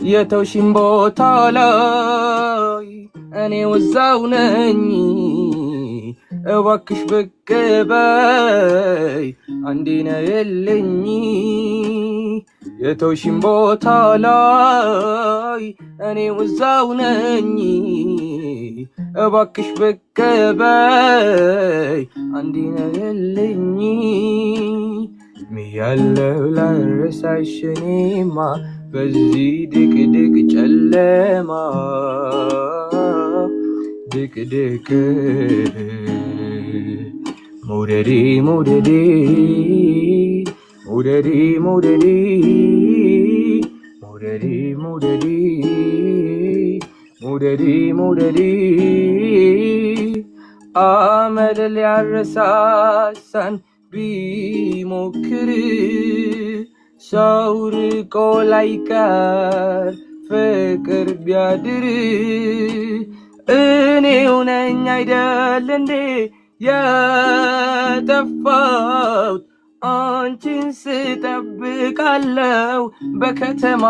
የተውሽን ቦታ ላይ እኔው እዛው ነኝ። እባክሽ ብቅ በይ አንዴ ነይልኝ። የተውሽን ቦታ ላይ እኔው እዛው ነኝ። እባክሽ ብቅ በይ አንዴ ነይልኝ። ምያለው ላረሳሽ እኔማ በዚህ ድቅድቅ ጨለማ ድቅድቅ መውደዴ መውደዴ መውደዴ መውደዴ መውደዴ መውደዴ መውደዴ መውደዴ አመል ሊያረሳሳን ቢሞክር ሰው ርቆ ላይቀር ፍቅር ቢያድር እኔው ነኝ አይደል እንዴ የጠፋሁት አንቺን ስጠብቃለው በከተማው።